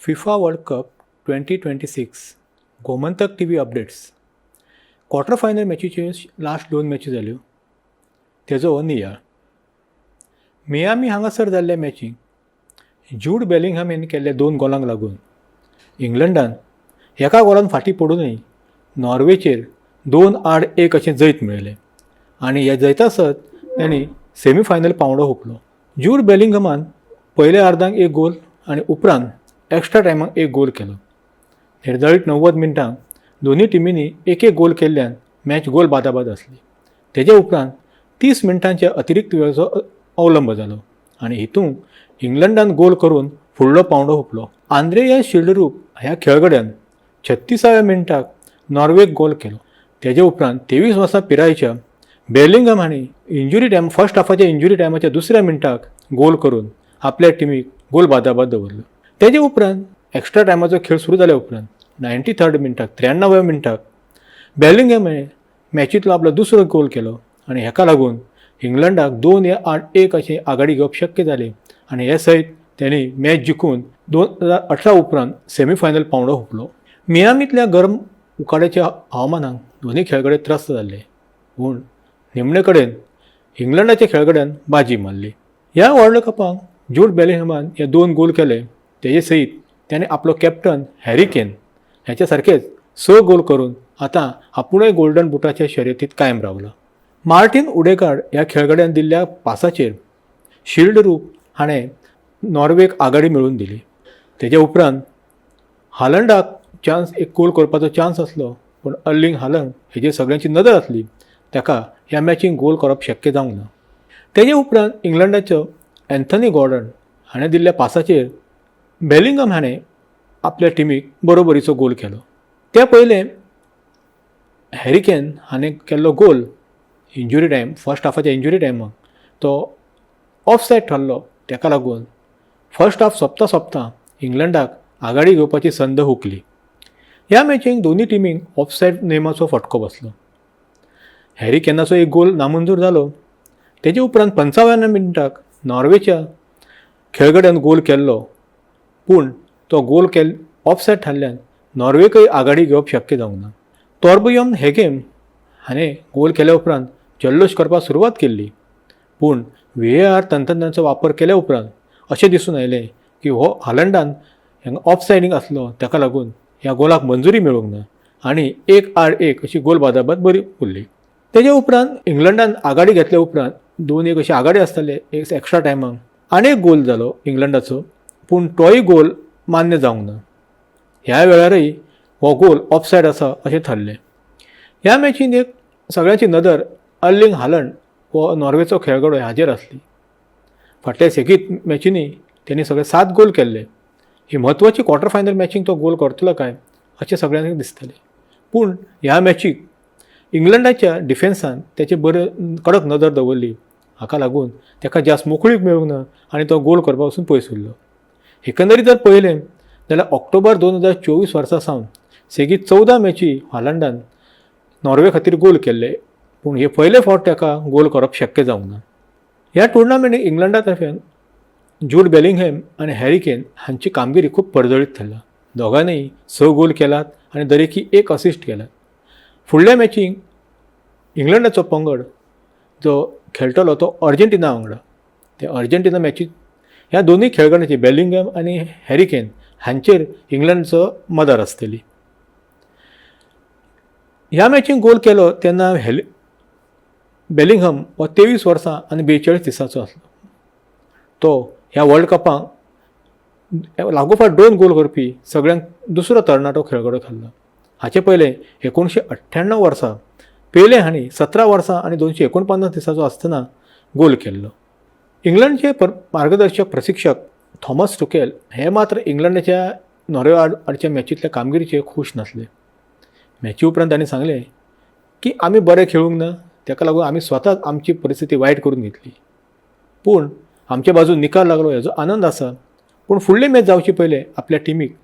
FIFA World Cup 2026, Gomantak TV updates. Quarter final मॅचीच्यो last दोन मॅची जाल्यो तेजो हो नियाळ. मियामी हांगासर जाल्ल्या मॅचीक जूड बेलिंगहम यांनी केल्ल्या दोन गोलांक लागून इंग्लंडान एका गोलान फाटीं पडुनूय नॉर्वेचेर 2-1 अशें जैत मेळयलें आनी ह्या जैता सत तांणी सेमी फायनल पांवडो हुपलो. जूड बेलिंगहमान पयल्या अर्दाक एक गोल आनी उपरांत एक्स्ट्रा टायमाक एक गोल केलो. निर्धारीत 90 मिनटां दोनूय टिमींनी एक एक गोल केल्ल्यान मॅच गोल बादाबाद आसली. तेजे उपरांत 30 मिनटांच्या अतिरिक्त वेळाचो अवलंब जालो आनी हितूंत इंग्लंडान गोल करून फुडलो पांवडो हुपलो. आंद्रेया शिल्डरूप ह्या खेळगड्यान 36व्या मिनटाक नॉर्वेक गोल केलो. तेजे उपरांत 23 वर्सां पिरायेच्या बेलिंगम हांणी इंजुरी टायम फर्स्ट हाफाच्या इंजुरी टायमाच्या दुसऱ्या मिनटाक गोल करून आपल्या टिमीक गोल बादाबाद दवरलो. तेजे उपरांत एक्स्ट्रा टायमाचो खेळ सुरू जाल्या उपरांत 93rd मिनटाक, 93व्या मिनटाक बेलिंगम हाणें मॅचींतलो आपलो दुसरो गोल केलो आनी हेका लागून इंग्लंडाक 2-1 अशें आघाडी घेवप शक्य जालें आनी हे सयत तेणी मॅच जिखून 2018 उपरांत सेमीफायनल पांवडो हुपलो. मियामींतल्या गरम उकाड्याच्या हवामानाक दोनूय खेळगडे त्रस्त जाल्ले, पूण निमणे कडेन इंग्लंडाच्या खेळगड्यान बाजी मारली. ह्या वर्ल्ड कपाक जूड बेलिंगहमान हे दोन गोल केले. तेजे सयत ताणें आपलो कॅप्टन हॅरी केन ह्याच्या सारकेच 6 गोल करून आतां आपुणूय गोल्डन बुटाच्या शर्यतींत कायम रावला. मार्टीन उडेगार्ड ह्या खेळगड्यान दिल्ल्या पासाचेर शिल्ड रूप हाणें नॉर्वेक आघाडी मेळोवन दिली. तेजे उपरांत हालंडाक चान्स, एक गोल करपाचो चान्स आसलो, पूण अर्लिंग हालंड हेजेर सगळ्यांची नदर आसली, ताका ह्या मॅचीक गोल करप शक्य जावंक ना. तेजे उपरांत इंग्लंडाचो एन्थनी गॉर्डन हाणें दिल्ल्या पासाचेर बेलिंगम हाणें आपल्या टिमीक बरोबरीचो गोल केलो. त्या पयलें हॅरी केन हाणें केल्लो गोल इंजुरी टायम, फर्स्ट हाफाच्या इंजुरी टायमाक तो ऑफसायड ठरलो. ताका लागून फर्स्ट हाफ सोंपता सोंपता इंग्लंडाक आघाडी घेवपाची संद हुकली. ह्या मॅचीक दोनूय टिमींक ऑफसायड नेमाचो फटको बसलो. हॅरी केनाचो एक गोल नामंजूर जालो. तेजे उपरांत 55 मिनटाक नॉर्वेच्या खेळगड्यान गोल केल्लो, पूण तो गोल ऑफसायड थारल्यान नॉर्वेकय आघाडी घेवप शक्य जावंक ना. तॉर्बयॉन हेगेम हाणें गोल केल्या उपरांत जल्लोश करपाक सुरवात केल्ली, पूण व्हीएआर तंत्रज्ञानाचो वापर केल्या उपरांत अशें दिसून आयलें की हो हालंडान हांगा ऑफसायडींग आसलो. ताका लागून ह्या गोलाक मंजुरी मेळूंक ना आनी 1-1 अशी गोल बादाबाद बरी उरली. तेजे उपरांत इंग्लंडान आघाडी घेतल्या उपरांत 2-1 अशी आघाडी आसताले. एक एक्स्ट्रा टायमाक आनी एक गोल जालो इंग्लंडाचो, पूण तोय गोल मान्य जावंक ना. ह्या वेळारय हो गोल ऑफसायड आसा अशें थारलें. ह्या मॅचीन एक सगळ्यांची नदर अर्लिंग हालंड हो नॉर्वेचो खेळगडो हाजेर आसली. फाटल्या सेगीत मॅचींनी तेणी सगळे 7 गोल केल्ले. ही म्हत्वाची क्वॉर्टर फायनल मॅचीक तो गोल करतलो काय अशें सगळ्यांक दिसतालें, पूण ह्या मॅचीक इंग्लंडाच्या डिफेन्सान तेचे बरें कडक नदर दवरली. हाका लागून ताका जास्त मोकळीक मेळूंक ना आनी तो गोल करपा पसून पयस उरलो. एकंदरीत जर पळयलें जाल्यार ऑक्टोबर 2024 वर्सा सावन सेगीत 14 मॅची हालंडान नॉर्वे खातीर गोल केल्ले, पूण हे पयले फावट ताका गोल करप शक्य जावंक ना. ह्या टुर्नामेंटीक इंग्लंडा तर्फेन जूड बेलिंगहॅम आनी हॅरी केन हांची कामगिरी खूब पर्जळीत थारल्या. दोगांनीय 6 गोल केलात आनी दरेकी एक असिस्ट केलात. फुडल्या मॅचीक इंग्लंडाचो पंगड जो खेळटलो तो अर्जेंटिना वांगडा. ते अर्जेंटिना मॅचीक ह्या दोनूय खेळगड्यांची, बेलिंगहॅम आनी हॅरी केन हांचेर इंग्लंडचो मदार आसतली. ह्या मॅचीक गोल केलो तेन्ना बेलिंगहम हो 23 वर्सां आनी 42 दिसांचो आसलो. तो ह्या वर्ल्ड कपाक लागोपाठ दोन गोल करपी सगळ्यांत दुसरो तरणाटो खेळगडो थारलो. हाचे पयलें 1998 वर्सा पेले हांणी 17 वर्सां आनी 249 दिसांचो आसतना गोल केल्लो. इंग्लंडचे मार्गदर्शक प्रशिक्षक थॉमस टुकेल हे मात्र इंग्लंडाच्या नॉर्वे आडच्या मॅचींतल्या कामगिरीचेर खूश नासले. मॅची उपरांत तांणी सांगलें की आमी बरें खेळूंक ना, ताका लागून आमी स्वताच आमची परिस्थिती वायट करून घेतली, पूण आमच्या बाजून निकाल लागलो हेजो आनंद आसा. पूण फुडली मॅच जावचे पयलें आपल्या टिमीक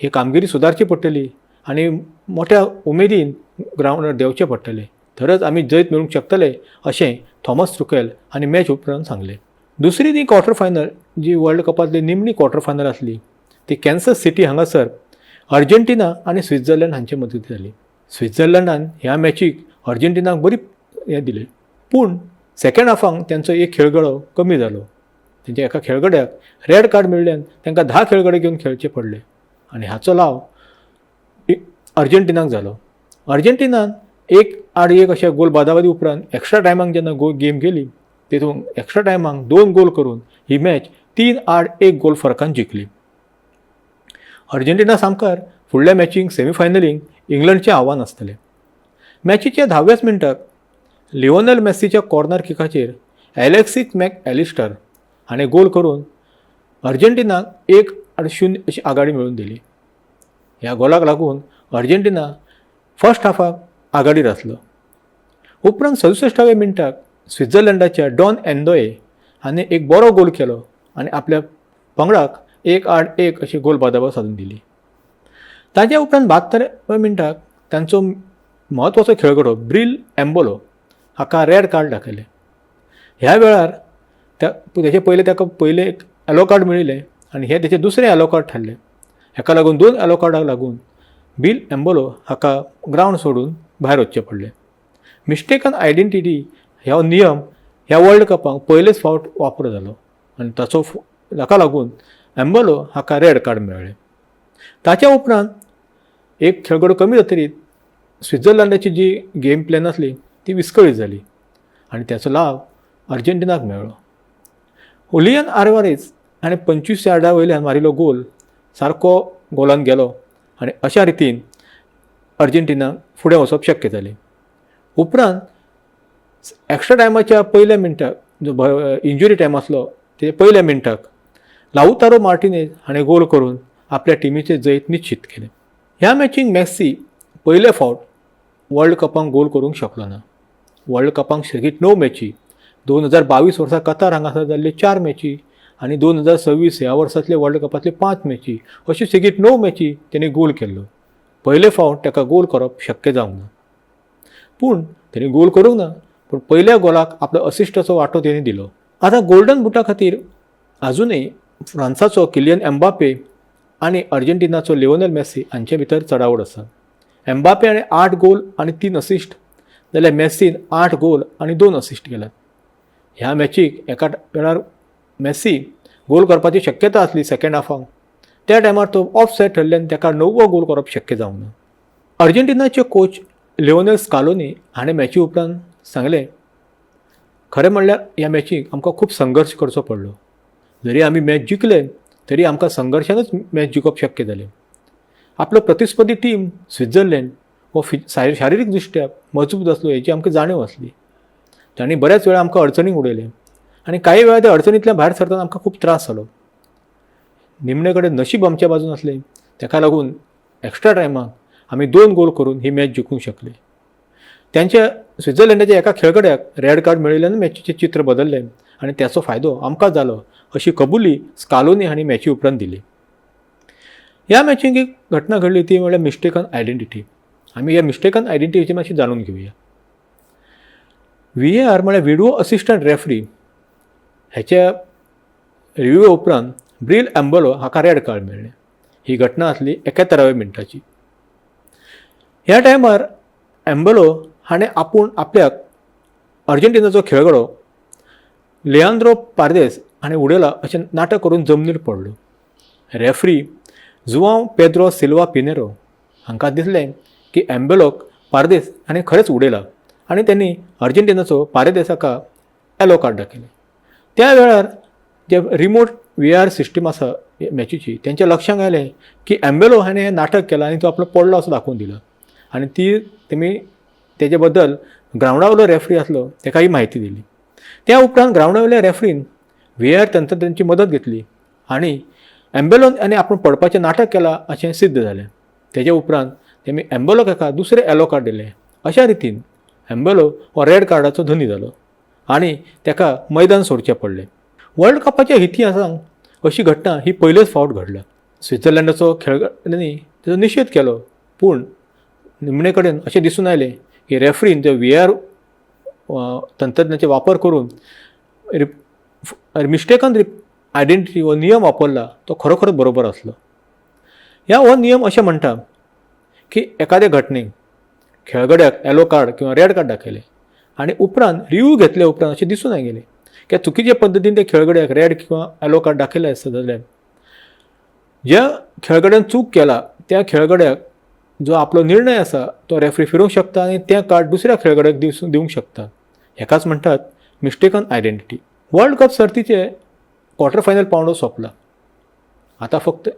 ही कामगिरी सुदारची पडटली आनी मोठ्या उमेदीन ग्रावंडार देंवचें पडटलें, तरच आमी जैत मेळूंक शकतले अशें थॉमस टुकेल हांणी मॅच उपरांत सांगलें. दुसरी ती क्वॉर्टर फायनल, जी वर्ल्ड कपांतली निमणी क्वॉर्टर फायनल आसली, ती कॅन्सस सिटी हांगासर अर्जेंटिना आनी स्वित्झर्लंड हांचे मजगतीं जाली. स्वित्झर्लंडान ह्या मॅचीक अर्जेंटिनाक बरी हें दिलें, पूण सेकेंड हाफाक तेंचो एक खेळगडो कमी जालो. तेंच्या एका खेळगड्याक रेड कार्ड मेळ्ळ्यान तांकां 10 खेळगडे घेवन खेळचे पडले आनी हाचो लाव अर्जेंटिनाक जालो. अर्जेंटिनान 1-1 अशे गोल बादाबादी उपरांत एक्स्ट्रा टायमाक जेन्ना गेम गेली तेतून एक्स्ट्रा टायमाक 2 गोल करून ही मॅच 3-1 गोल फरकान जिखली. अर्जेंटिना सामकार फुडल्या मॅचींक सेमीफायनलींक इंग्लंडचें आव्हान आसतलें. मॅचीच्या 10व्याच मिनटाक लिओनेल मॅसीच्या कॉर्नर किकाचेर एलेक्सिस मॅक एलिस्टर हाणें गोल करून अर्जेंटिनाक 1-0 अशी आघाडी मेळोवन दिली. ह्या गोलाक लागून अर्जेंटिना फर्स्ट हाफाक आघाडीर आसलो. उपरांत 67व्या मिनटाक स्वित्झर्लंडाच्या डॉन एंदोये हाणें एक बरो गोल केलो आनी आपल्या पंगडाक 1-1 अशी गोल बादाबाद सादून दिली. ताच्या उपरांत 72व्या मिनटाक तांचो म्हत्वाचो खेळगडो ब्रिल एम्बोलो हाका रेड कार्ड दाखयलें. ह्या वेळार तेचे पयलें ताका पयलें एक येलो कार्ड मेळिल्लें आनी हें तेचें दुसरें येलो कार्ड थारलें. हाका लागून 2 येलो कार्डाक लागून बिल एम्बोलो हाका ग्रावंड सोडून भायर वचचें पडलें. मिस्टेकन आयडेंटिटी हो नियम ह्या वर्ल्ड कपाक पयलेच फावट वापर जालो आनी ताचो ताका लागून एम्बोलो हाका रेड कार्ड मेळ्ळें. ताच्या उपरांत एक खेळगडो कमी जातकीर स्वित्झर्लंडाची जी गेम प्लॅन आसली ती विस्कळीत जाली आनी ताचो लाव अर्जेंटिनाक मेळ्ळो. हुलियन आल्वारेज हाणें 25 यार्डा वयल्यान मारिल्लो गोल सारको गोलान गेलो आनी अशा रितीन अर्जेंटिनाक फुडें वचप शक्य जालें. उपरांत एक्स्ट्रा टायमाच्या पयल्या मिनटाक जो इंजुरी टायम आसलो ते पयल्या मिनटाक लाउतारो मार्टिनेज हाणें गोल करून आपल्या टिमीचें जैत निश्चित केलें. ह्या मॅचींक मॅसी पयले फावट वर्ल्ड कपाक गोल करूंक शकलो ना. वर्ल्ड कपाक सेगीत 9 मॅची, 2022 वर्सा कतार हांगासर जाल्ल्यो 4 मॅची आनी 2026 ह्या वर्सांतले वर्ल्ड कपांतल्यो 5 मॅची अश्यो सेगीत 9 मॅची तेणी गोल केल्लो. पयले फावट ताका गोल करप शक्य जावंक ना, पूण तेणी गोल करूंक ना, पूण पयल्या गोलाक आपलो असिस्टाचो वांटो तेणी दिलो. आतां गोल्डन बुटा खातीर आजुनूय फ्रांसाचो किलियन एम्बापे आनी अर्जेंटिनाचो लिओनेल मॅसी हांचे भितर चडावड आसा. एम्बापे हाणें 8 गोल आनी 3 असिस्ट जाल्यार मॅसीन 8 गोल आनी 2 असिस्ट केल्यात. ह्या मॅचीक एका वेळार मॅसी गोल करपाची शक्यता आसली सेकेंड हाफाक, त्या टायमार तो ऑफ सायड ठरल्यान ताका 9वो गोल करप शक्य जावंक ना. अर्जेंटिनाचे कोच लिओनेल स्कालोनी हाणें मॅची उपरांत सांगलें, खरें म्हणल्यार ह्या मॅचीक आमकां खूब संघर्श करचो पडलो. जरी आमी मॅच जिखले तरी आमकां संघर्शानूच मॅच जिखप शक्य जालें. आपलो प्रतिस्पर्धी टीम स्वित्झर्लंड हो शारिरीक दृश्ट्या मजबूत आसलो हेची आमकां जाणीव आसली. तांणी बऱ्याच वेळा आमकां अडचणीक उडयलें आनी कांय वेळार त्या अडचणींतल्यान भायर सरतना आमकां खूब त्रास जालो. निमणे कडेन नशीब आमच्या बाजून आसलें, ताका लागून एक्स्ट्रा टायमाक आमी 2 गोल करून ही मॅच जिखूंक शकले. त्यांच्या स्वित्झर्लंडाच्या एका खेळगड्याक रेड कार्ड मेळिल्ल्यान मॅचीचें चित्र बदल्लें आनी ताचो फायदो आमकां जालो अशी कबुली स्कालोनी हांणी मॅची उपरांत दिली. ह्या मॅचीक एक घटना घडली ती म्हणल्यार मिस्टेकन आयडेंटिटी. आमी ह्या मिस्टेकन आयडेंटिटीची मातशी जाणून घेवया. VAR म्हळ्यार व्हिडिओ असिस्टंट रेफ्री हेच्या रिव्यूवा उपरांत ब्रिल एम्बोलो हाका रेड कार्ड मेळ्ळें. ही घटना आसली 71व्या मिनटाची. ह्या टायमार एम्बोलो हाणें आपूण आपल्याक अर्जेंटिनाचो खेळगडो लियांद्रो पारदेस हाणें उडयला अशें नाटक करून जमनीर पडलो. Referee Joao Pedro Silva Pinero हांकां दिसलें की एम्बेलोक पारदेस हाणें खरेंच उडयला आनी त्यांनी अर्जेंटिनाचो पारेदेस हाका येलो कार्ड दाखयलें. त्या वेळार जे रिमोट VAR system आसा मॅचीची तेंच्या लक्षांत आयलें की एम्बेलो हाणें हें नाटक केलां आनी तो आपलो पडलो असो दाखोवन दिलो आनी ती तेमी तेजे बद्दल ग्रावंडा वयलो रेफ्री आसलो तेका ही म्हायती दिली. त्या उपरांत ग्रावंडा वयल्या रेफ्रीन VAR तंत्रज्ञांची मदत घेतली आनी एम्बेलोन आनी आपूण पडपाचें नाटक केलां अशें सिद्ध जालें. तेजे उपरांत तेमी एम्बेलोक एका दुसरें येलो कार्ड दिलें. अशा रितीन एम्बेलो हो रेड कार्डाचो धनी जालो आनी तेका मैदान सोडचें पडलें. वर्ल्ड कपाच्या इतिहासांत अशी घटना ही पयलेच फावट घडल्या. स्वित्झर्लंडाचो खेळगड्यांनी तेजो निशेध केलो, पूण निमणे कडेन अशें दिसून आयलें की रेफ्रीन ते VAR तंत्रज्ञाचो वापर करून मिस्टेकन आयडेंटिटी हो नियम वापरला तो खरोखर बरोबर आसलो. ह्या हो नियम अशें म्हणटा की एखाद्या घटनेक खेळगड्याक येलो कार्ड किंवा रेड कार्ड दाखयलें आनी उपरांत रिव्यू घेतल्या उपरांत अशें दिसून आयलें की चुकीचे पद्दतीन त्या खेळगड्याक रेड किंवा येलो कार्ड दाखयलें आसत जाल्यार ज्या खेळगड्यान चूक केला त्या खेळगड्याक जो आपलो निर्णय आसा तो रेफ्री फिरोवंक शकता आनी तें कार्ड दुसऱ्या खेळगड्याक दिवंक शकता. हेकाच म्हणटात मिस्टेकन आयडेंटिटी. वर्ल्ड कप सर्तीचे क्वॉर्टर फायनल पावंडो सोंपला. आतां फक्त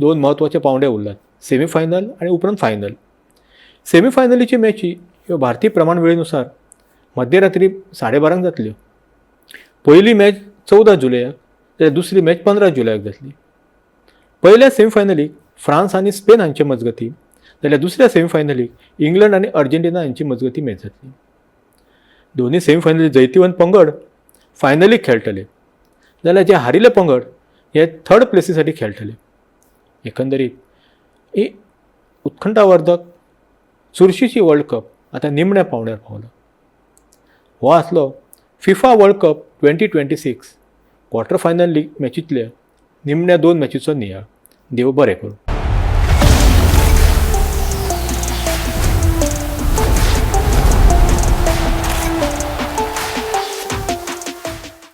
दोन म्हत्वाचे पावंडे उरल्यात, सेमीफायनल आनी उपरांत फायनल. सेमीफायनलीच्यो मॅची ह्यो भारतीय प्रमाण वेळेनुसार मध्यरात्री 12:30 जातल्यो. पयली मॅच 14 जुलयाक जाल्यार दुसरी मॅच 15 जुलयाक जातली. पयल्या सेमीफायनलीक फ्रांस आनी स्पेन हांचे मजगती, जाल्यार दुसऱ्या सेमीफायनलीक इंग्लंड आनी अर्जेंटिना हांची मजगती मॅच जातली. दोनूय सेमीफायनली जैतिवंत पंगड फायनलीक खेळटले, जाल्यार जे हारिल्ले पंगड हे थर्ड प्लेसी साठी खेळटले. एकंदरीत ही उत्कंठावर्धक चुरशीची वर्ल्ड कप आतां निमण्या पावंड्यार पावला. हो आसलो FIFA World Cup 2026 quarter final league मॅचींतल्या निमण्या दोन मॅचीचो नियाळ. देव बरें करूं.